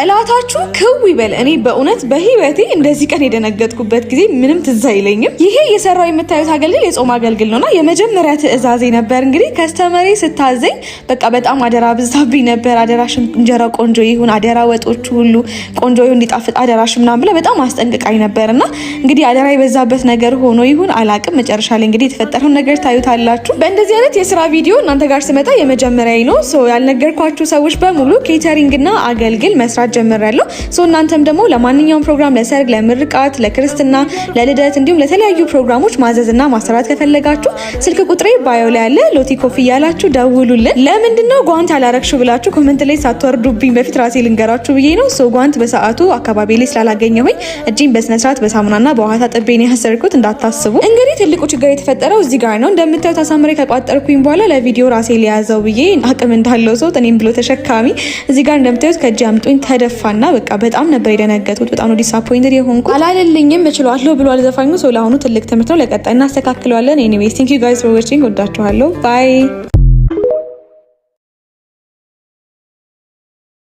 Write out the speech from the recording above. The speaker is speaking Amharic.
ጠላታችሁ ክው ይበል። እኔ በእውነት በህይወቴ እንደዚህ ቀን የደነገጥኩበት ጊዜ ምንም ትዝ አይለኝም። ይሄ የሰራው የምታዩት አገልግል የጾም አገልግል ነውና የመጀመሪያ ትዕዛዜ ነበር። እንግዲህ customer ኤ ስታዘኝ በቃ በጣም አደራ ብዛብኝ ነበር። አደራሽ እንጀራ ቆንጆ ይሁን፣ አደራ ወጦቹ ሁሉ ቆንጆ ይሁን፣ እንዲጣፍጥ አደራሽ ምናምን ብላ በጣም አስጠንቅቃኝ ነበርና እንግዲህ አደራ የበዛበት ነገር ሆኖ ይሁን አላቅም፣ መጨረሻ ላይ እንግዲህ የተፈጠረውን ነገር ታዩታላችሁ። በእንደዚህ አይነት የስራ ቪዲዮ እናንተ ጋር ስመጣ የመጀመሪያ ነው። So ያልነገርኳችሁ ሰዎች በሙሉ catering እና አገልግል መስራት ጀምሬያለሁ። So እናንተም ደግሞ ለማንኛውም ፕሮግራም፣ ለሰርግ፣ ለምርቃት፣ ለክርስትና፣ ለልደት እንዲሁም ለተለያዩ ፕሮግራሞች ማዘዝና ማሰራት ከፈለጋችሁ ስልክ ቁጥሬ bio ላይ ያለ፣ ሎቲ ኮፊ እያላችሁ ደውሉልን። ለምንድን ነው ጓንት ያላረግሽው ብላችሁ comment ላይ ሳትወርዱብኝ በፊት ራሴ ልንገራችሁ ብዬ ነው። So ጓንት በሰዓቱ አካባቢ ላይ ስላላገኘሁኝ እጄን በስነስርዓት በሳሙናና በውሃ ታጥቤ ነው ያሰርኩት፣ እንዳታስቡ። እንግዲህ ትልቁ ችግር የተፈጠረው እዚህ ጋር ነው። እንደምታዩት አሳምሬ ከቋጠርኩኝ በኋላ ለቪዲዮ ራሴ ሊያዘው ብዬ አቅም እንዳለው ሰው እኔም ብሎ ተሸካሚ እዚህ ጋር እንደምታዩት ከእጅ አምጦኝ ተደፋና በቃ በጣም ነበር የደነገጥኩት። በጣም ነው disappointed የሆንኩት። አላለልኝም፣ እችላለሁ ብሏል ዘፋኙ። So ለአሁኑ ትልቅ ትምህርት ነው። ለቀጣይ እናስተካክለዋለን። Anyways, thank you guys for watching። ወዳችኋለሁ። Bye.